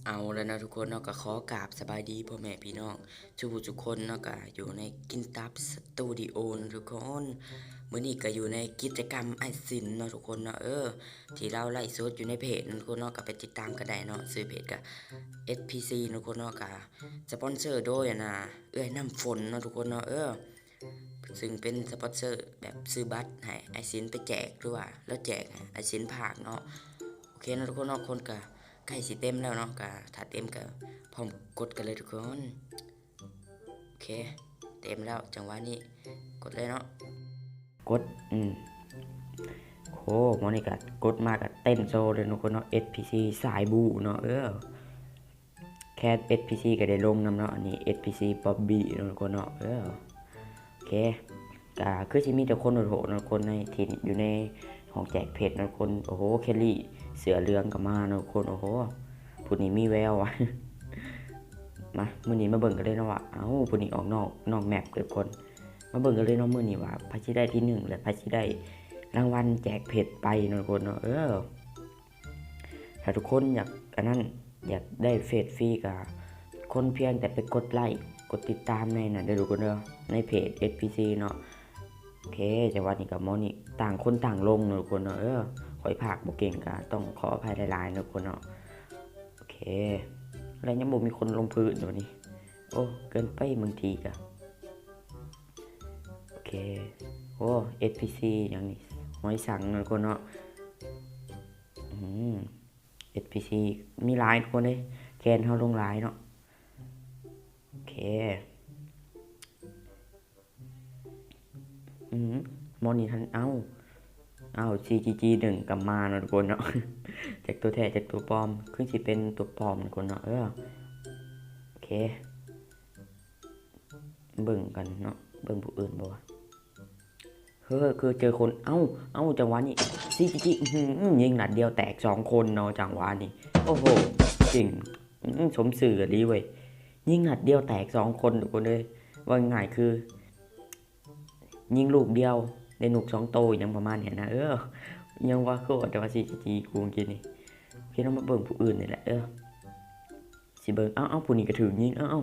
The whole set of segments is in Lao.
ເອົາລະເນາະທຸກຄົນເນາະ ກໍຂໍກາບສະບາຍດີພໍ່ແມ່ພີ່ນ້ອງທຸກຜູ້ທຸກຄົນເນາະ ກໍຢູ່ໃນກິນຕັບສະຕູດິໂອເນາະທຸກຄົນ. ມື້ນີ້ກໍຢູ່ໃນກິດຈະກຳອ້າຍສິນເນາະທຸກຄົນເນາະ ເອີ ທີ່ລາວໄລຟ໌ສົດຢູ່ໃນເພຈເນາະທຸກຄົນເນາະ ກໍໄປຕິດຕາມກັນໄດ້ເນາະ ຊື່ເພຈກໍ ເອັດ ພີ ຊີ ເນາະທຸກຄົນເນາະ ກໍສະປອນເຊີໂດຍ ອັນນ່າ ເອື້ອຍນ້ຳຝົນເນາະທຸກຄົນເນາະ ເອີ ຊຶ່ງເປັນສະປອນເຊີແບບຊື້ບັດໃຫ້ອ້າຍສິນໄປແຈກ ຫຼືວ່າລາວແຈກໃຫ້ອ້າຍສິນພາກເນາະ. ໂອເຄເນາະທຸກຄົນເນາະ ຄົນກໍໃກ້ຊິເຕັມແລ້ວເນາະ ກໍຖ້າເຕັມກໍພ້ອມກົດກັນເລີຍທຸກຄົນ. ໂອເຄ ເຕັມແລ້ວ ຈັງຫວະນີ້ກົດເລີຍເນາະ ກົດ ອືມ ໂອ້ ໝໍນີ້ກໍກົດມາກໍເຕັ້ນໂຊເລີຍເນາະທຸກຄົນເນາະ ເອັດ ພີ ຊີ ສາຍບູເນາະ ເອີ. ແຄສ ເອັດ ພີ ຊີ ກໍໄດ້ລົງນຳເນາະ ອັນນີ້ ເອັດ ພີ ຊີ ບອບບີ ເນາະທຸກຄົນເນາະ ເອີ ໂອເຄ ກໍຄືຊິມີແຕ່ຄົນໂຫດໆເນາະ ຄົນໃນທີ່ຢູ່ໃນຫ້ອງແຈກເພຈເນາະທຸກຄົນ. ໂອ້ໂຫ ແຄລຣີເສື້ອເຫຼືອງກໍມາເນາະທຸກຄົນ ໂອ້ໂຫ ຜູ້ນີ້ມີແວວ ມາ ມື້ນີ້ມາເບິ່ງກັນເລີຍເນາະວ່າ ເອົ້າ ຜູ້ນີ້ອອກນອກ ນອກແມັບເດີທຸກຄົນ. ມາເບິ່ງກັນເລີຍເນາະ ມື້ນີ້ວ່າໃຜຊິໄດ້ທີໜຶ່ງ ແລະ ໃຜຊິໄດ້ລາງວັນແຈກເພຈໄປເນາະທຸກຄົນເນາະ ເອີ. ຖ້າທຸກຄົນຢາກອັນນັ້ນ ຢາກໄດ້ເພຈຟຣີກໍ ຄົນພຽງແຕ່ໄປກົດໄລ ກົດຕິດຕາມໃນນັ້ນເດີທຸກຄົນເດີ ໃນເພຈ ເອັດ ພີ ຊີ ເນາະ. ໂອເຄ ຈັງຫວະນີ້ກໍໝໍນີ້ຕ່າງຄົນຕ່າງລົງເນາະທຸກຄົນເນາະ ເອີ ຂ້ອຍພາກບໍ່ເກັ່ງກໍຕ້ອງຂໍອະໄພຫຼາຍໆເນາະທຸກຄົນເນາະ. ໂອເຄ ແລ້ວຍັງບໍ່ມີຄົນລົງພື້ນຢູ່ນີ້ ໂອ້ ເກີນໄປບາງທີກໍ ໂອເຄ ໂອ້ ເອັດ ພີ ຊີ ຫຍັງນີ້ ຫອຍສັງເນາະທຸກຄົນເນາະ. ອືມ ເອັດ ພີ ຊີ ມີຫຼາຍທຸກຄົນເດ້ ແຄນເຮົາລົງຫຼາຍເນາະ. ໂອເຄ ອືມ ໝໍນີ້ທັນ ເອົ້າ ເອົ້າ ຊີ ຈີ ຈີ ໜຶ່ງ ກັບມາເນາະທຸກຄົນເນາະ. ຈັກຕົວແທ້ຈັກຕົວປອມ ຄືຊິເປັນຕົວປອມທຸກຄົນເນາະ ເອີ ໂອເຄ. ເບິ່ງກັນເນາະ ເບິ່ງຜູ້ອື່ນບໍ່ວະ ເຮີ້ ຄືເຈີຄົນ ເອົ້າ ເອົ້າ ຈັງຫວະນີ້ ຊີ ຈີ ຈີ ອື ຍິງນັດດຽວແຕກສອງຄົນເນາະ ຈັງຫວະນີ້ ໂອ້ໂຫ ເກັ່ງ ອື ສົມຊື່ອີ່ຫຼີເວີຍ ຍິງນັດດຽວແຕກສອງຄົນທຸກຄົນເອີຍ. ເວົ້າງ່າຍໆຄືຍິງລູກດຽວໄດ້ນົກສອງໂຕ ຫຍັງປະມານນີ້ນະ ເອີ ຫຍັງວະ ຄືວ່າແຕ່ວ່າ ຊີ ຈີ ຈີ ກູເມື່ອກີ້ນີ້. ໂອເຄ ເຮົາມາເບິ່ງຜູ້ອື່ນນີ້ແຫຼະ ເອີ ຊິເບິ່ງ ເອົ້າ ເອົ້າ ຜູ້ນີ້ກໍຖືກຍິງ ເອົ້າ ເອົ້າ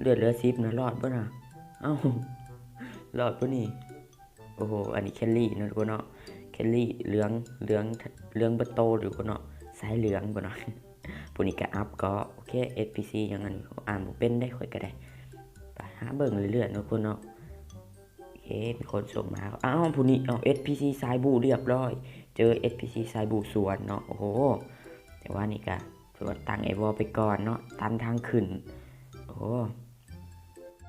ເລືອດເຫຼືອສິບນະ ລອດບໍ່ນະ ເອົ້າ ລອດບໍ່ນີ້. ໂອ້ໂຫ ອັນນີ້ແຄລຣີເນາະທຸກຄົນເນາະ ແຄລຣີເຫຼືອງ ເຫຼືອງ ເຫຼືອງເບິດໂຕທຸກຄົນເນາະ ສາຍເຫຼືອງບໍ່ເນາະ. ຜູ້ນີ້ກໍອັບເກາະ ໂອເຄ ເອັດ ພີ ຊີ ຫຍັງອັນນີ້ ອ່ານບໍ່ເປັນເດ້ ຂ້ອຍກໍໄດ້ ໄປຫາເບິ່ງເລື້ອຍໆເນາະທຸກຄົນເນາະ. ເອີ ມີຄົນສົ່ງມາ ອ້າວ ຜູ້ນີ້ ເອົາ ເອັດ ພີ ຊີ ສາຍບູ້ລຽບຮ້ອຍ ເຈີ ເອັດ ພີ ຊີ ສາຍບູ້ສວນເນາະ ໂອ້ໂຫ. ແຕ່ວ່ານີ້ກະຖືວ່າຕັ້ງໄອວໍໄປກ່ອນເນາະ ຕັນທາງຂຶ້ນ ໂອ້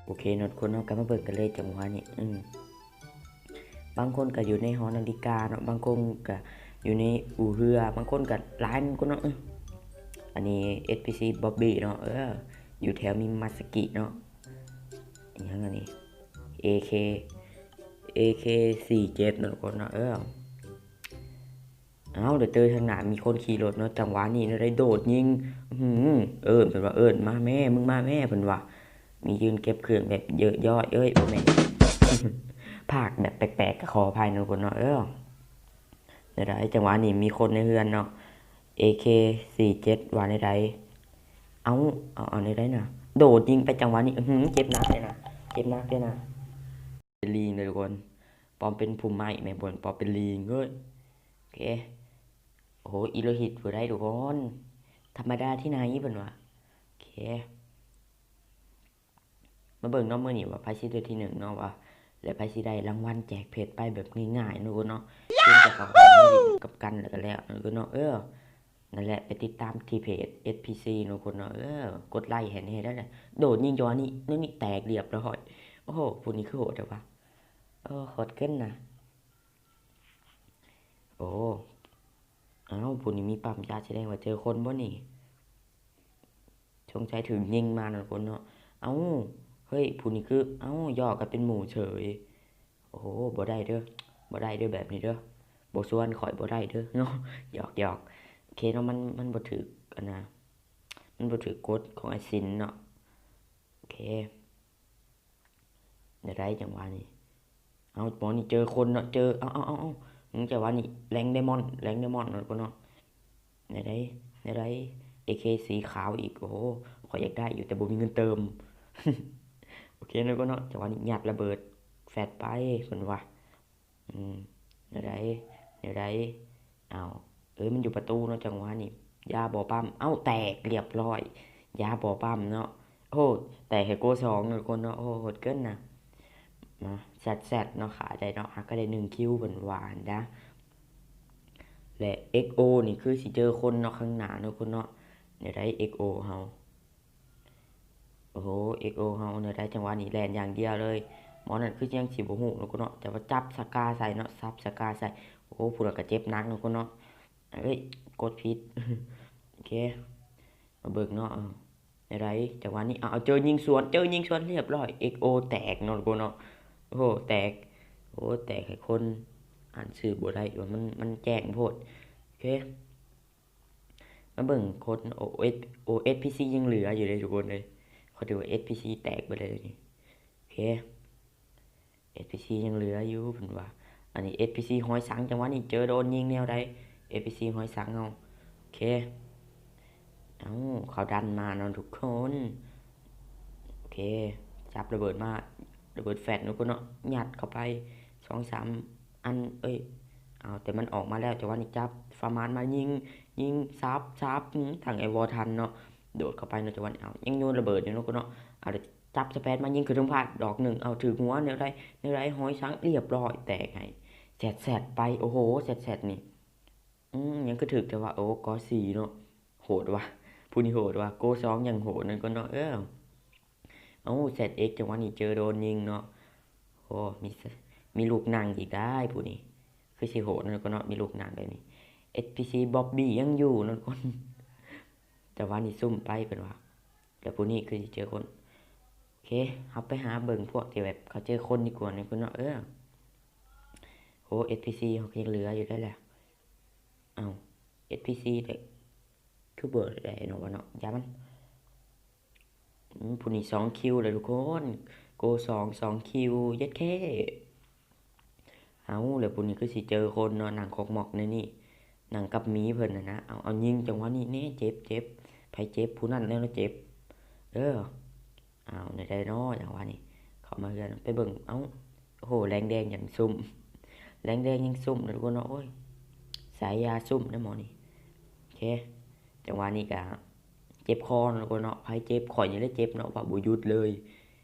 ໂອເຄເນາະ ທຸກຄົນເນາະ ກໍມາເບິ່ງກັນເລີຍ ຈັງຫວະນີ້ ອືມ ບາງຄົນກໍຢູ່ໃນຫໍນາລິກາເນາະ ບາງຄົນກໍຢູ່ໃນອູ່ເຮືອ ບາງຄົນກໍຫຼາຍຄົນເນາະ ອືມ ອັນນີ້ ເອັດ ພີ ຊີ ບອບບີເນາະ ເອີ ຢູ່ແຖວມິມາສະກິເນາະ. ອີຫຍັງອັນນີ້ ເອເຄ ເອເຄ ສີ່ເຈັດເນາະ ທຸກຄົນເນາະ ເອີ ເອົ້າ ດຽວເຈີທາງໜ້າມີຄົນຂີ່ລົດເນາະ ຈັງຫວະນີ້ນະ ໄດ້ໂດດຍິງ ຫື ເອີ້ນ ເພິ່ນວ່າ ເອີ້ນ ມາແມ່ ມຶງມາແມ່ ເພິ່ນວ່າ ມີຢືນເກັບເຄື່ອງແບບເຍີະຢອຍ ເອີຍ ບໍ່ແມ່ນ ພາກແບບແປກໆ ກໍຂໍອະໄພເນາະ ທຸກຄົນເນາະ ເອີ. ແນວໃດ ຈັງຫວະນີ້ມີຄົນໃນເຮືອນເນາະ ເອເຄ ສີ່ເຈັດ ວ່າແນວໃດ ເອົ້າ ເອົາ ເອົາແນວໃດນະ ໂດດຍິງໄປ ຈັງຫວະນີ້ ຫື ເຈັບໜັກເດ້ນະ ເຈັບໜັກເດ້ນະ. ເປັນລີງເດີທຸກຄົນ ປອມເປັນພູມໄມ້ແມ່ນບໍ່ ປອມເປັນລີງເອີຍ. ໂອເຄ ໂອ້ໂຫ ອີໂລຫິດຜູ້ໃດທຸກຄົນ ທຳມະດາທີ່ໄນເພິ່ນວ່າ. ໂອເຄ ມາເບິ່ງເນາະ ມື້ນີ້ວ່າໃຜຊິໄດ້ທີໜຶ່ງເນາະ ວ່າ ແລະ ໃຜຊິໄດ້ລາງວັນແຈກເພຈໄປແບບງ່າຍໆເນາະ ທຸກຄົນເນາະ. ເພຈຈະເຂົ້າກັບກັນແລ້ວກໍແລ້ວເນາະ ເອີ. ນັ້ນແຫຼະ ໄປຕິດຕາມທີ່ເພຈ ເອັດ ພີ ຊີ ເນາະ ທຸກຄົນເນາະ ເອີ ກົດໄລໃຫ້ແດ່ເດີ. ໂດດຍິງຈັງຫວະນີ້ ແນວນີ້ແຕກລຽບຮ້ອຍ. ໂອ້ໂຫ ຜູ້ນີ້ຄືໂຫດແທ້ວະ ໂອ້ ໂຫດເກີນນະ. ໂອ້ ອ້າວ ຜູ້ນີ້ມີປ້ຳຢາ ສະແດງວ່າເຈີຄົນບໍ່ນີ້? ສົງໄສຖືກຍິງມາເນາະ ທຸກຄົນເນາະ. ເອົ້າ ເຮີ້ຍ ຜູ້ນີ້ຄື ເອົ້າ ຫຍອກກັນເປັນໝູ່ເສີຍ. ໂອ້ໂຫ ບໍ່ໄດ້ເດີ ບໍ່ໄດ້ເດີ ແບບນີ້ເດີ ບໍ່ຊວນຂ້ອຍບໍ່ໄດ້ເດີເນາະ ຫຍອກໆ. ໂອເຄເນາະ ມັນ ມັນບໍ່ຖືກອັນນະ ມັນບໍ່ຖືກກົດຂອງອ້າຍສິນເນາະ. ໂອເຄ ແນວໃດ ຈັງຫວະນີ້ ເອົາ ໝໍນີ້ເຈີຄົນເນາະ ເຈີ ເອົາ ເອົາ ເອົາ ເອົາ ຈັງຫວະນີ້ ແລງໄດມອນ ແລງໄດມອນເນາະ ທຸກຄົນເນາະ. ແນວໃດ ແນວໃດ AK ສີຂາວອີກ. ໂອ້ໂຫ ຂ້ອຍຢາກໄດ້ຢູ່ ແຕ່ບໍ່ມີເງິນເຕີມ. ໂອເຄເນາະ ທຸກຄົນເນາະ, ຈັງຫວະນີ້ຍັດລະເບີດແຟດໄປ ເພິ່ນວ່າ ອືມ ແນວໃດ ແນວໃດ? ອ້າວ ເອີ ມັນຢູ່ປະຕູເນາະ ຈັງຫວະນີ້ ຢາບໍ່ປ້ຳ. ເອົ້າ ແຕກ ລຽບຮ້ອຍ ຢາບໍ່ປ້ຳເນາະ. ໂອ້ ແຕກໃຫ້ໂກສອງເນາະ ທຸກຄົນເນາະ. ໂອ້ ໂຫດເກີນນະ. ມາ ແຊດແຊດເນາະ ຂ້າໄດ້ເນາະ ຫາກກໍໄດ້ໜຶ່ງຄິວ ເພິ່ນວ່າຫັ້ນນະ. ແລະ XO ນີ້ຄືຊິເຈີຄົນເນາະ ຂ້າງໜ້າເນາະ ທຸກຄົນເນາະ. ແນວໃດ XO ເຮົາ? ໂອ້ໂຫ XO ເຮົາແນວໃດ ຈັງຫວະນີ້ແລ່ນຢ່າງດຽວເລີຍ. ໝໍນັ້ນຄືຍັງຊິບໍ່ຮູ້ເນາະ ທຸກຄົນເນາະ, ແຕ່ວ່າຈັບສະກາໃສ່ເນາະ ສັບສະກາໃສ່. ໂອ້ ຜູ້ນັ້ນກໍເຈັບໜັກເນາະ ທຸກຄົນເນາະ. ເອີຍ ກົດຜິດ. ໂອເຄ ມາເບິ່ງເນາະ ເອີ ແນວໃດ ຈັງຫວະນີ້. ເອົາ ເຈີຍິງສວນ ເຈີຍິງສວນ ລຽບຮ້ອຍ XO ແຕກເນາະ ທຸກຄົນເນາະ. ໂອ້ໂຫ ແຕກ ໂອ້ ແຕກໃຫ້ຄົນ ອ່ານຊື່ບໍ່ໄດ້ ວ່າມັນ ມັນແຈ້ງໂພດ. ໂອເຄ ມາເບິ່ງຄົນ ໂອ ເອັສ ໂອ SPC ຍັງເຫຼືອຢູ່ເດ້ ທຸກຄົນເອີຍ. ຂ້ອຍຖືວ່າ SPC ແຕກເບິດເລີຍນີ້. ໂອເຄ SPC ຍັງເຫຼືອຢູ່ ເພິ່ນວ່າ. ອັນນີ້ SPC ຮອຍສັງ ຈັງຫວະນີ້ເຈີໂດນຍິງແນວໃດ SPC ຮອຍສັງເຮົາ. ໂອເຄ ເອົ້າ ເຂົາດັນມາເນາະ ທຸກຄົນ. ໂອເຄ ຈັບລະເບີດມາ ລະເບີດແຟດເນາະ ທຸກຄົນເນາະ, ຍັດເຂົ້າໄປສອງສາມອັນ. ເອີຍ ເອົາ ແຕ່ມັນອອກມາແລ້ວ. ຈັງຫວະນີ້ຈັບຟາມານມາຍິງ ຍິງ ສັບ ສັບ ອືມ ຕັ້ງໄອວໍທັນເນາະ ໂດດເຂົ້າໄປເນາະ. ຈັງຫວະນີ້ ເອົາ ຍັງໂຍນລະເບີດຢູ່ເນາະ ທຸກຄົນເນາະ. ເອົາ ຈັບສະແປດມາຍິງຂຶ້ນເທິງຟ້າດອກໜຶ່ງ ເອົາ ຖືກຫົວແນວໃດ ແນວໃດ ຮອຍສັງ ລຽບຮ້ອຍ ແຕກໃຫ້ ແຊດໆໄປ. ໂອ້ໂຫ ແຊດໆນີ້ ອືມ ຍັງຄືຖືກແຕ່ວ່າ ໂອ້ ກໍສີ່ເນາະ. ໂຫດວ່ະ ຜູ້ນີ້ໂຫດວ່ະ ໂກສອງຍັງໂຫດນັ້ນກໍເນາະ. ເອີ ເອົ້າ ແຊດເອັກ ຈັງຫວະນີ້ເຈີໂດນຍິງເນາະ. ໂອ້ ມີ ມີລູກນັ່ງອີກໄດ້ຜູ້ນີ້ ຄືຊິໂຫດເນາະ ກໍເນາະ ມີລູກນັ່ງແບບນີ້. SPC ບັອບບີຍັງຢູ່ເນາະ ທຸກຄົນ. ຈັງຫວະນີ້ຊຸ່ມໄປ ເພິ່ນວ່າ ແລ້ວຜູ້ນີ້ຄືຊິເຈີຄົນ. ໂອເຄ ເຮົາໄປຫາເບິ່ງພວກທີ່ແບບເຂົາເຈີຄົນດີກວ່ານີ້ ເພິ່ນເນາະ. ເອີ ໂອ້ SPC ເຮົາກໍຍັງເຫຼືອຢູ່ໄດ໋ແຫຼະ. ເອົ້າ SPC ໄດ້ ຄືບໍ່ໄດ້ເນາະ ວ່າເນາະ ຢ່າມັນ. ອືມ ຜູ້ນີ້ສອງຄິວແລ້ວ ທຸກຄົນ ໂກສອງ ສອງຄິວ ເຢັດເຄ. ເອົ້າ ແລ້ວຜູ້ນີ້ຄືຊິເຈີຄົນເນາະ ນັ່ງຄອກມອກໃນນີ້ ນັ່ງກັບໝີເພິ່ນຫັ້ນນະ. ເອົາ ເອົາ ຍິງ ຈັງຫວະນີ້ແນ່ ເຈັບ ເຈັບ ໃຜເຈັບ ຜູ້ນັ້ນແຫຼະເນາະເຈັບ. ເອີ ເອົາ ແນວໃດເນາະ ຈັງຫວະນີ້ ເຂົ້າມາເຮືອນ ໄປເບິ່ງ ເອົ້າ ໂອ້ໂຫ ແລງແດງຍັງຊຸ່ມ ແລງແດງຍັງຊຸ່ມເນາະ ທຸກຄົນເນາະ. ໂອ້ຍ ສາຍຢາຊຸ່ມເດ້ໝໍນີ້. ໂອເຄ ຈັງຫວະນີ້ກະເຈັບຄໍເນາະ ທຸກຄົນເນາະ. ໃຜເຈັບ ຂ້ອຍນີ້ແຫຼະເຈັບເນາະ ເວົ້າບໍ່ຢຸດເລີຍ.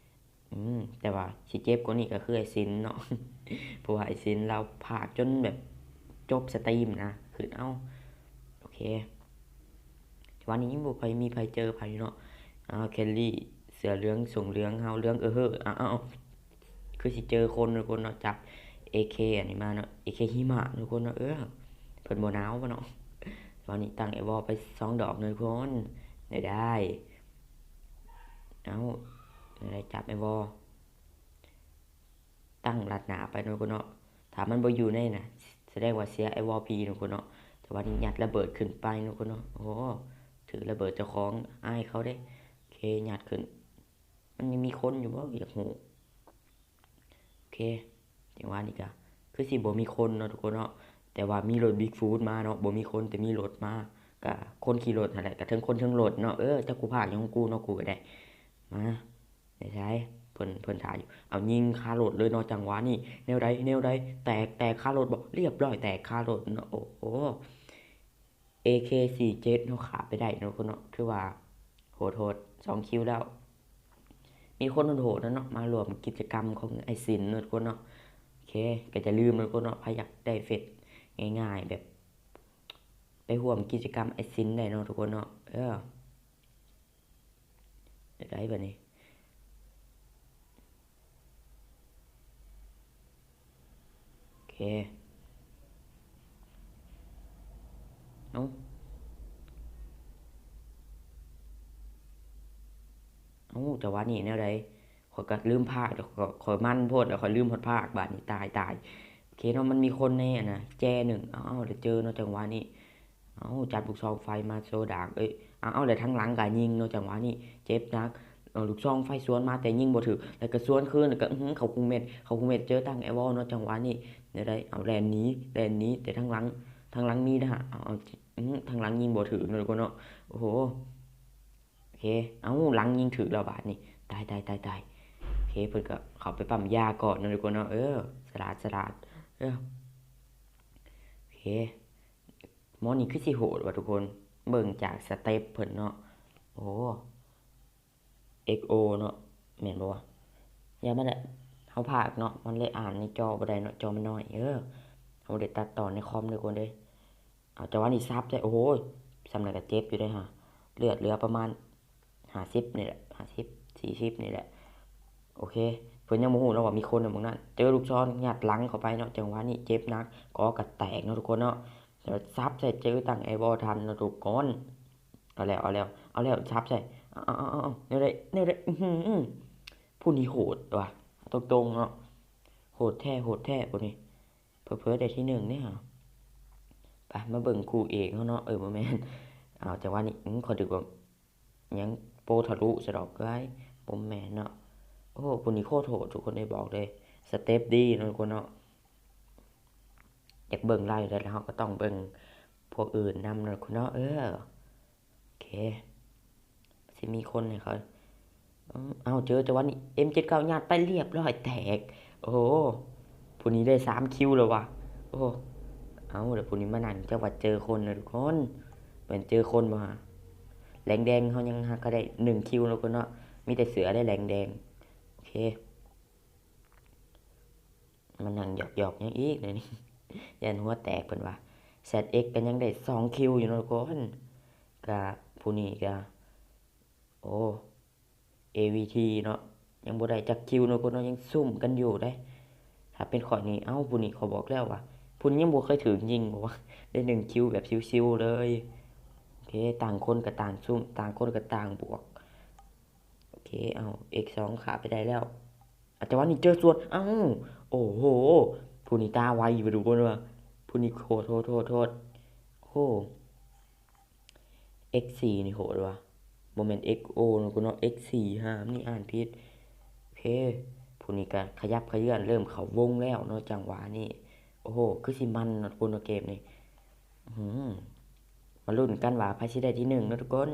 ອືມ ແຕ່ວ່າຊິເຈັບກວ່ານີ້ກໍຄືໄອ້ສິນເນາະ ເພາະວ່າໄອ້ສິນລາວພາກຈົນແບບຈົບສະຕຣີມນະ ຄື ເອົ້າ ໂອເຄ ວັນນີ້ຍັງບໍ່ຄ່ອຍມີໃຜເຈີໃຜເນາະ. ອ້າວ ແຄລຣີເສື້ອເຫຼືອງ ສົ້ງເຫຼືອງ ເຮົາເຫຼືອງ ເອີເຮີ ອ້າວ ຄືຊິເຈີຄົນ ຄົນເນາະ ຈັບເອເຄອັນນີ້ມາເນາະ ເອເຄຫິມະ ທຸກຄົນເນາະ. ເອີ ເພິ່ນບໍ່ໜາວບໍ່ເນາະ. ວັນນີ້ຕັ້ງໄອວໍໄປສອງດອກ ທຸກຄົນ ໄດ້ ໄດ້ ເອົ້າ ໄດ້ຈັບໄອວໍ ຕັ້ງລັດໜ້າໄປເນາະ ທຸກຄົນເນາະ. ຖ້າມັນບໍ່ຢູ່ໃນນະ ສະແດງວ່າເສຍໄອວໍຟຣີເນາະ ທຸກຄົນເນາະ. ແຕ່ວ່ານີ້ຍັດລະເບີດຂຶ້ນໄປເນາະ ທຸກຄົນເນາະ. ໂອ້ ຖືກລະເບີດເຈົ້າຂອງ ອາຍເຂົາເດ້. ໂອເຄ ຍັດຂຶ້ນ. ມັນຍັງມີຄົນຢູ່ບໍ່ ຢາກຮູ້. ໂອເຄ ຈັງຫວະນີ້ກະຄືຊິບໍ່ມີຄົນເນາະ ທຸກຄົນເນາະ. ແຕ່ວ່າມີລົດບິກຟູດມາເນາະ ບໍ່ມີຄົນ ແຕ່ມີລົດມາ ກະຄົນຂີ່ລົດຫັ້ນແຫຼະ ກະເທິງຄົນເທິງລົດເນາະ. ເອີ ຈັກກູພາກຫຍັງຂອງກູເນາະ ກູກະໄດ້ ມາ ໃສໆ ເພິ່ນ ເພິ່ນຖ້າຢູ່. ເອົາ ຍິງຄາລົດເລີຍເນາະ ຈັງຫວະນີ້ ແນວໃດ ແນວໃດ ແຕກ ແຕກຄາລົດບໍ່ ລຽບຮ້ອຍ ແຕກຄາລົດເນາະ. ໂອ້ໂຫ ເອເຄສີ່ເຈັດເນາະ ຂ້າໄປໄດ້ເນາະ ທຸກຄົນເນາະ. ຖືວ່າໂຫດໆ ສອງຄິວແລ້ວ. ມີຄົນໂຫດໆນະເນາະ ມາຮ່ວມກິດຈະກຳຂອງອ້າຍສິນເນາະ ທຸກຄົນເນາະ. ໂອເຄ ກໍຢ່າລືມເນາະ ທຸກຄົນເນາະ ໃຜຢາກໄດ້ເຟດງ່າຍໆ ແບບໄປຮ່ວມກິດຈະກຳອ້າຍສິນໄດ້ເນາະ ທຸກຄົນເນາະ. ເອີ ໄດ້ບາດນີ້ ໂອເຄ ເອົ້າ ເອົ້າ ຈັງຫວະນີ້ແນວໃດ? ຂ້ອຍກໍລືມພາກ ຂ້ອຍ ຂ້ອຍມັນໂພດ ແລ້ວຂ້ອຍລືມຮອດພາກ ບາດນີ້ຕາຍ ຕາຍ. ໂອເຄເນາະ ມັນມີຄົນໃນອັນນະ ແຈໜຶ່ງ ເອົ້າ ແລ້ວເຈີເນາະ ຈັງຫວະນີ້. ເອົ້າ ຈັບລູກຊອງໄຟມາໂຊດາກ ເອີຍ ເອົາ ເອົາ ແລ້ວທາງຫຼັງກໍຍິງເນາະ ຈັງຫວະນີ້ເຈັບໜັກ. ເອົາ ລູກຊອງໄຟສວນມາແຕ່ຍິງບໍ່ຖືກ ແລ້ວກໍສວນຄືນ ແລ້ວກໍ ອື ເຂົ້າຄຸເມັດ ເຂົ້າຄຸເມັດ ເຈີຕັ້ງໄອວໍເນາະ ຈັງຫວະນີ້. ແນວໃດ? ເອົາ ແລ່ນໜີ ແລ່ນໜີ ແຕ່ທາງຫຼັງ ທາງຫຼັງມີເດ້ ເອົາ ເອົາ ອືມ ທາງຫຼັງຍິງບໍ່ຖືກເນາະທຸກຄົນເນາະ. ໂອ້ໂຫ ໂອເຄ ເອົ້າ ຫຼັງຍິງຖືກແລ້ວບາດນີ້. ຕາຍ ຕາຍ ຕາຍ ຕາຍ. ໂອເຄ ເພິ່ນກໍເຂົ້າໄປປ້ຳຢາກ່ອນເນາະທຸກຄົນເນາະ. ເອີ ສະຫຼາດ ສະຫຼາດ. ເອີ ໂອເຄ ໝໍນີ້ຄືຊິໂຫດວ່າທຸກຄົນ ເບິ່ງຈາກສະເຕັບເພິ່ນເນາະ. ໂອ້ ເອັກໂອເນາະ ແມ່ນບໍ່ວະ? ຢ່າມາແຫຼະ ເຮົາພາກເນາະ ມັນເລີຍອ່ານໃນຈໍບໍ່ໄດ້ເນາະ ຈໍມັນນ້ອຍ. ເອີ ເຮົາບໍ່ໄດ້ຕັດຕໍ່ໃນຄອມເດີທຸກຄົນເດີ. ເອົາ ຈັງຫວະນີ້ສັບໃສ່ ໂອ້ໂຫ ສ່ຳນັ້ນກໍເຈັບຢູ່ເດ້ຫາ. ເລືອດເຫຼືອປະມານຫ້າສິບນີ້ແຫຼະ ຫ້າສິບ ສີ່ສິບນີ້ແຫຼະ. ໂອເຄ ເພິ່ນຍັງບໍ່ຮູ້ເນາະວ່າມີຄົນຢູ່ໝ່ອງນັ້ນ. ເຈີລູກຊອນຍັດຫຼັງເຂົ້າໄປເນາະ ຈັງຫວະນີ້ເຈັບໜັກ ກໍກະແຕກເນາະທຸກຄົນເນາະ. ແລ້ວສັບໃສ່ ເຈີຕັ້ງໄອວໍທັນເນາະທຸກຄົນ. ເອົາແລ້ວ ເອົາແລ້ວ ເອົາແລ້ວ ສັບໃສ່. ເອົາ ເອົາ ເອົາ ເອົາ ແນວໃດ ແນວໃດ. ອື້ຫື ຜູ້ນີ້ໂຫດວ່າ ເວົ້າຕົງໆເນາະ ໂຫດແທ້ ໂຫດແທ້ຜູ້ນີ້. ເຜີໆໄດ້ທີໜຶ່ງເດ້ຫາ. ໄປ ມາເບິ່ງຄູ່ເອກເຮົາເນາະ. ເອີ ບໍ່ແມ່ນ ເອົາ ຈັງຫວະນີ້ ອືມ ຂ້ອຍນຶກວ່າຫຍັງ ໂປທະລຸຊະດອກ. ເອີຍ ບໍ່ແມ່ນເນາະ. ໂອ້ ຜູ້ນີ້ໂຄດໂຫດທຸກຄົນເອີຍ ບອກເລີຍ. ສະເຕັບດີເນາະທຸກຄົນເນາະ. ຢາກເບິ່ງລາວຢູ່ແລ້ວ ແລ້ວເຮົາກໍຕ້ອງເບິ່ງພວກອື່ນນຳເນາະທຸກຄົນເນາະ. ເອີ ໂອເຄ ຊິມີຄົນໃຫ້ເຂົາ ເອົາ ເຈີ ຈັງຫວະນີ້ ເອັມເຈັດເກົ້າ ຍັດໄປ ລຽບຮ້ອຍ ແຕກ. ໂອ້ໂຫ ຜູ້ນີ້ໄດ້ສາມຄິວແລ້ວວ່າ. ໂອ້ ເອົາ ແລ້ວຜູ້ນີ້ມານັ່ງ ຈັກວ່າເຈີຄົນເນາະທຸກຄົນ. ແມ່ນເຈີຄົນບໍ່ຫາ? ແດງໆ ເຮົາຍັງຫາກະໄດ້ໜຶ່ງຄິວເນາະທຸກຄົນເນາະ. ມີແຕ່ເສືອໄດ໋ແດງໆ. ໂອເຄ ມານັ່ງຢອກໆຫຍັງອີກແນວນີ້ ຢ້ານຫົວແຕກເພິ່ນວ່າ. ແຊັດເອັກ ກໍຍັງໄດ້ສອງຄິວຢູ່ເນາະທຸກຄົນ. ກະຜູ້ນີ້ກະ ໂອ້ ເອວີທີເນາະ ຍັງບໍ່ໄດ້ຈັກຄິວເນາະທຸກຄົນເນາະ ຍັງຊຸ່ມກັນຢູ່ເດ້. ຖ້າເປັນຂ້ອຍນີ້ ເອົ້າ ຜູ້ນີ້ ຂ້ອຍບອກແລ້ວວ່າ ຜູ້ນີ້ຍັງບໍ່ເຄີຍຖືກຍິງ ບອກວ່າໄດ້ໜຶ່ງຄິວແບບຊິວໆເລີຍ. ໂອເຄ ຕ່າງຄົນກໍຕ່າງຊຸ່ມ ຕ່າງຄົນກໍຕ່າງບວກ. ໂອເຄ ເອົາ ເອັກສອງ ຂ້າໄປໄດ້ແລ້ວ. ອາ ຈັງຫວະນີ້ເຈີສວນ ເອົ້າ ໂອ້ໂຫ ຜູ້ນີ້ຕາໄວຢູ່ທຸກຄົນວ່າ. ຜູ້ນີ້ໂຫດ ໂຫດ ໂຫດ ໂຫດ. ເອັກສີ່ ນີ້ໂຫດວ່າ ບໍ່ແມ່ນເອັກໂອເນາະ ເອັກສີ່ ຫາ ນີ້ອ່ານຜິດ. ໂອເຄ ຜູ້ນີ້ກໍຂະຫຍັບຂະເຍືອນ ເລີ່ມເຂົ້າວົງແລ້ວເນາະ ຈັງຫວະນີ້. ໂອ້ໂຫ ຄືຊິມັນເນາະທຸກຄົນເນາະ ເກມນີ້. ອື ມາລຸ້ນກັນວ່າໃຜຊິໄດ້ທີໜຶ່ງເນາະທຸກຄົນ.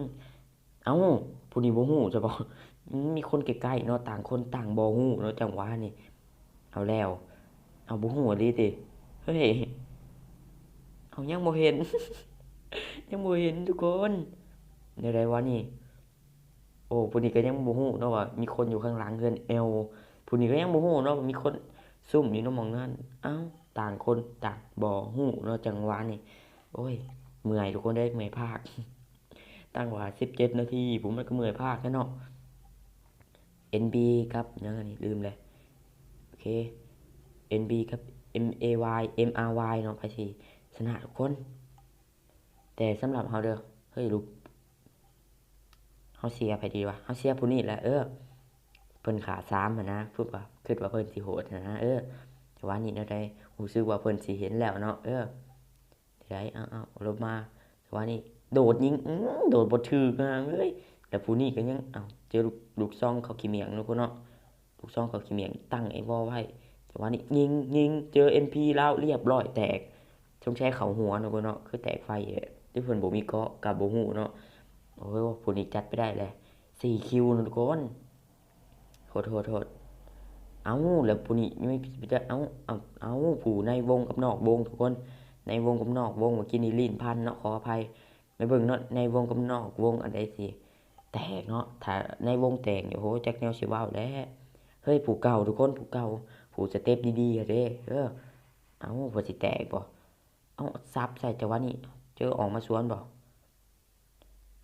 ເອົ້າ ຜູ້ນີ້ບໍ່ຮູ້ຊະບໍ? ອືມ ມີຄົນໃກ້ໆເນາະ ຕ່າງຄົນຕ່າງບໍ່ຮູ້ເນາະ ຈັງຫວະນີ້. ເອົາແລ້ວ ເອົາ ບໍ່ຮູ້ອີ່ຫຼີຕິ? ເຮີ້ຍ ເອົາ ຍັງບໍ່ເຫັນ ຍັງບໍ່ເຫັນທຸກຄົນ. ແນວໃດວະນີ້? ໂອ້ ຜູ້ນີ້ກໍຍັງບໍ່ຮູ້ເນາະວ່າມີຄົນຢູ່ຂ້າງຫຼັງເຮືອນແອວ. ຜູ້ນີ້ກໍຍັງບໍ່ຮູ້ເນາະວ່າມີຄົນຊຸ່ມຢູ່ນຳໝ່ອງນັ້ນ. ເອົ້າ ຕ່າງຄົນຕ່າງບໍ່ຮູ້ເນາະ ຈັງຫວະນີ້. ໂອ້ຍ ເມື່ອຍທຸກຄົນເອີຍ ເມື່ອຍພາກ. ຕັ້ງວ່າສິບເຈັດນາທີພຸ້ນ ມັນກໍເມື່ອຍພາກແທ້ເນາະ. ເອັນບີ ກັບຫຍັງອັນນີ້ ລືມແລ້ວ. ໂອເຄ ເອັນບີ ກັບ ເອັມເອວາຍ ເອັມອາວາຍ ເນາະ ໃຜຊິຊະນະທຸກຄົນ. ແຕ່ສຳລັບເຮົາເດີ ເຮີ້ຍ ລູກ ເຮົາເຊຍໃຜດີວະ? ເຮົາເຊຍຜູ້ນີ້ແຫຼະ. ເອີ ເພິ່ນຂ້າສາມຫັ້ນນະ ຄິດວ່າ ຄິດວ່າເພິ່ນຊິໂຫດຫັ້ນນະ. ເອີ ແຕ່ວ່ານີ້ແນວໃດ ຮູ້ສຶກວ່າເພິ່ນຊິເຫັນແລ້ວເນາະ. ເອີ ເຮັດໃດ ເອົາ ເອົາ ລົງມາ. ຈັງຫວະນີ້ໂດດຍິງ ອື ໂດດບໍ່ຖືກຫາງເອີຍ. ແລ້ວຜູ້ນີ້ກໍຍັງ ເອົາ ເຈີລູກ ລູກຊອງເຂົາຂີ້ໝ້ຽງເນາະ ເນາະ. ລູກຊອງເຂົາຂີ້ໝ້ຽງ ຕັ້ງໄອວໍໄວ້. ຈັງຫວະນີ້ຍິງ ຍິງ ເຈີເອັມພີລາວ ລຽບຮ້ອຍ ແຕກ. ສົງໄສເຂົ້າຫົວເນາະ ເນາະ ຄືແຕກໄຟ. ຫຼືເພິ່ນບໍ່ມີເກາະ ກໍບໍ່ຮູ້ເນາະ. ໂອ້ຍ ຜູ້ນີ້ຈັດໄປໄດ້ແຫຼະ ສີ່ຄິວເນາະທຸກຄົນ. ໂທດ ໂທດ ໂທດ. ເອົ້າ ແລ້ວຜູ້ນີ້ຍັງມີ ເອົ້າ ເອົ້າ ເອົ້າ ຜູ້ໃນວົງກັບນອກວົງທຸກຄົນ. ໃນວົງກັບນອກວົງ ເມື່ອກີ້ນີ້ລີ້ນພັນເນາະ ຂໍອະໄພ. ມາເບິ່ງເນາະ ໃນວົງກັບນອກວົງ ອັນໃດຊິແຕກເນາະ. ຖ້າໃນວົງແຕກນີ້ ໂອ້ໂຫ ຈັກແນວຊິເວົ້າແຫຼະ. ເຮີ້ຍ ຜູ້ເກົ່າທຸກຄົນ ຜູ້ເກົ່າ ຜູ້ສະເຕັບດີໆເດ້. ເອີ ເອົ້າ ເພິ່ນຊິແຕກບໍ່? ເອົາ ສັບໃສ່ ຈັງຫວະນີ້ ເຈີອອກມາສວນບໍ່?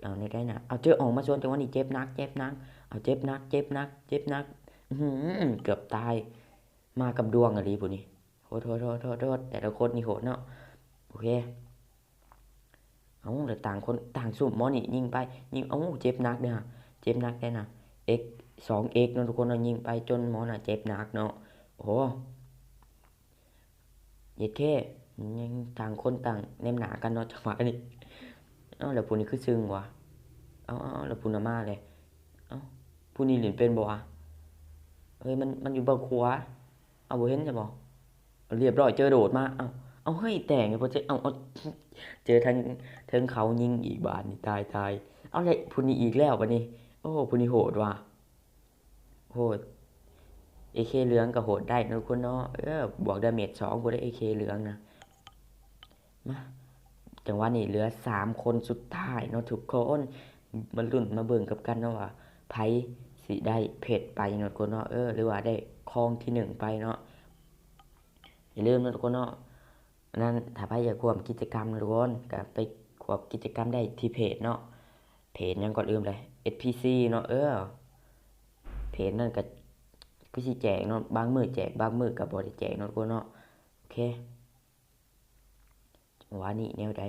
ເອົາ ແນວໃດນະ? ເອົາ ເຈີອອກມາສວນ ຈັງຫວະນີ້ເຈັບໜັກ ເຈັບໜັກ. ເອົາ ເຈັບໜັກ ເຈັບໜັກ ເຈັບໜັກ. ອື ເກືອບຕາຍ ມາກັບດວງອີ່ຫຼີຜູ້ນີ້. ໂຫດ ໂຫດ ໂຫດ ໂຫດ ໂຫດ. ແຕ່ລະຄົນນີ້ໂຫດເນາະ. ໂອເຄ ເອົາ ແລ້ວຕ່າງຄົນຕ່າງຊຸ່ມ. ໝໍນີ້ຍິງໄປ ຍິງ ເອົາ ເຈັບໜັກເດ້ ເຈັບໜັກເດ້ນະ. ເອັກ ສອງເອັກເນາະທຸກຄົນເນາະ ຍິງໄປຈົນໝໍນະເຈັບໜັກເນາະ. ໂອ້ ເຢັດເຄ ຍັງຕ່າງຄົນຕ່າງແນມໜ້າກັນເນາະ ຈັງຫວະນີ້. ເອົ້າ ແລ້ວຜູ້ນີ້ຄືຊຶງຫວາ? ເອົາ ເອົາ ເອົາ ແລ້ວຜູ້ນະມາເລີຍ. ເອົ້າ ຜູ້ນີ້ຫຼິ້ນເປັນບໍ່ຫວາ? ເຮີ້ຍ ມັນ ມັນຢູ່ເບື້ອງຂວາ. ເອົາ ບໍ່ເຫັນຊະບໍ? ລຽບຮ້ອຍ ເຈີໂດດມາ. ເອົາ ເອົາ ເຮີ້ຍ ແຕກ ເອົາ ເອົາ ເຈີທັງ ເທິງເຂົາຍິງອີກບາດນີ້ ຕາຍ ຕາຍ. ເອົາແຫຼະ ຜູ້ນີ້ອີກແລ້ວບາດນີ້. ໂອ້ ຜູ້ນີ້ໂຫດວ່າ ໂຫດ. ເອເຄເຫຼືອງກໍໂຫດໄດ້ເນາະທຸກຄົນເນາະ. ເອີ ບວກດາເມດສອງພຸ້ນເດ້ ເອເຄເຫຼືອງນະ. ມາ ຈັງຫວະນີ້ເຫຼືອສາມຄົນສຸດທ້າຍເນາະທຸກຄົນ. ມາລຸ້ນມາເບິ່ງກັບກັນເນາະວ່າ ໃຜຊິໄດ້ເພັດໄປເນາະທຸກຄົນເນາະ. ເອີ ຫຼືວ່າໄດ້ຄອງທີໜຶ່ງໄປເນາະ. ຢ່າລືມເນາະທຸກຄົນເນາະ ອັນນັ້ນ ຖ້າໃຜຢາກຮ່ວມກິດຈະກຳນະທຸກຄົນ ກໍໄປຮ່ວມກິດຈະກຳໄດ້ທີ່ເພຈເນາະ. ເພຈຫຍັງກໍລືມແລ້ວ ເອສພີຊີເນາະ. ເອີ ເພຈນັ້ນກໍຄືຊິແຈກເນາະ ບາງມື້ແຈກ ບາງມື້ກໍບໍ່ໄດ້ແຈກເນາະທຸກຄົນເນາະ. ໂອເຄ ຈັງຫວະນີ້ແນວໃດ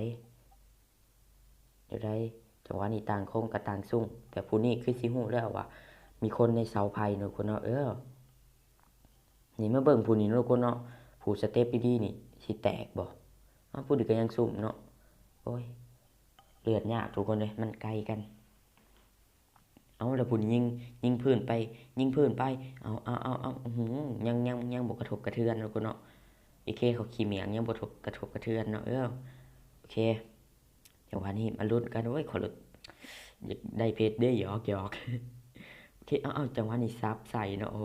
ແນວໃດ? ຈັງຫວະນີ້ຕ່າງຄົນກໍຕ່າງຊຸ່ງ ແຕ່ຜູ້ນີ້ຄືຊິຮູ້ແລ້ວວ່າມີຄົນໃນເສົາໄຜ່ເນາະທຸກຄົນເນາະ. ເອີ ນີ້ມາເບິ່ງຜູ້ນີ້ເນາະທຸກຄົນເນາະ ຜູ້ສະເຕັບດີໆນີ້ ຊິແຕກບໍ່? ອ້າວ ຜູ້ນີ້ກໍຍັງຊຸ່ມເນາະ. ໂອ້ຍ ເລືອດຍາກທຸກຄົນເອີຍ ມັນໄກກັນ. ເອົາ ແລ້ວຜູ້ນີ້ຍິງ ຍິງພື້ນໄປ ຍິງພື້ນໄປ. ເອົາ ເອົາ ເອົາ ເອົາ ອື ຍັງ ຍັງ ຍັງບໍ່ກະທົບກະເທືອນເນາະທຸກຄົນເນາະ. ເອເຄເຂົາຂີ້ໝ້ຽງ ຍັງບໍ່ທົບ ກະທົບກະເທືອນເນາະ. ເອີ ໂອເຄ ຈັງຫວະນີ້ມາລຸ້ນກັນ. ໂອ້ຍ ຂໍຫຼຸດ ຢາກໄດ້ເພັດເດ້ ຫຍອກໆ. ໂອເຄ ເອົາ ເອົາ ຈັງຫວະນີ້ສັບໃສ່ເນາະ. ໂອ້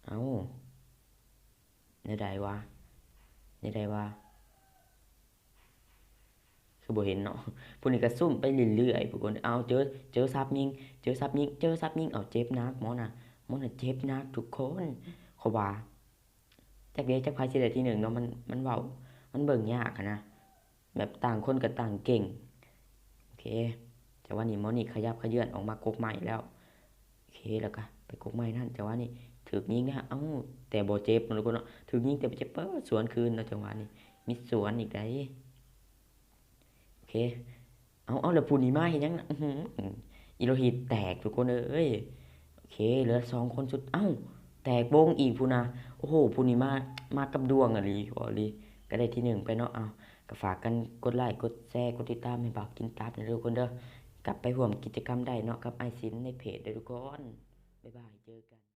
ເອົາ ແນວໃດວະ ແນວໃດວະ? ຄືບໍ່ເຫັນເນາະ. ຜູ້ນີ້ກໍຊຸ່ມໄປເລື້ອຍໆ ຜູ້ຄົນ. ເອົາ ເຈີ ເຈີສັບຍິງ ເຈີສັບຍິງ ເຈີສັບຍິງ. ເອົາ ເຈັບໜັກໝໍນະ ໝໍນະເຈັບໜັກທຸກຄົນ. ເຂົາວ່າ ຈັກເດ້ ຈັກໃຜຊິໄດ້ທີໜຶ່ງເນາະ ມັນ ມັນເວົ້າ ມັນເບິ່ງຍາກຫັ້ນນະ ແບບຕ່າງຄົນກໍຕ່າງເກັ່ງ. ໂອເຄ ຈັງຫວະນີ້ໝໍນີ້ຂະຫຍັບຂະເລື່ອນອອກມາກົກໄມ້ແລ້ວ. ໂອເຄ ແລ້ວກໍໄປກົກໄມ້ນັ້ນ. ຈັງຫວະນີ້ຖືກຍິງນະ ເອົ້າ ແຕ່ບໍ່ເຈັບເນາະທຸກຄົນເນາະ. ຖືກຍິງແຕ່ບໍ່ເຈັບ ເປີດສວນຄືນເນາະ. ຈັງຫວະນີ້ມິດສວນອີກໃດ໋. ໂອເຄ ເອົາ ເອົາ ແລ້ວຜູ້ນີ້ມາເຮັດຫຍັງນະ? ອື ອີໂລຫິດແຕກທຸກຄົນເອີຍ. ໂອເຄ ເຫຼືອສອງຄົນສຸດ ເອົ້າ ແຕກວົງອີກພຸ້ນນະ. ໂອ້ໂຫ ຜູ້ນີ້ມາ ມາກັບດວງອີ່ຫຼີ ເວົ້າອີ່ຫຼີ ກໍໄດ້ທີໜຶ່ງໄປເນາະ. ເອົາ ກໍຝາກກັນກົດໄລ ກົດແຊ ກົດຕິດຕາມໃຫ້ບ່າວກິນຕັບເດີທຸກຄົນເດີ. ກັບໄປຮ່ວມກິດຈະກຳໄດ້ເນາະ ກັບອ້າຍສິນໃນເພຈເດີທຸກຄົນ. ບາຍບາຍ ເຈີກັນ.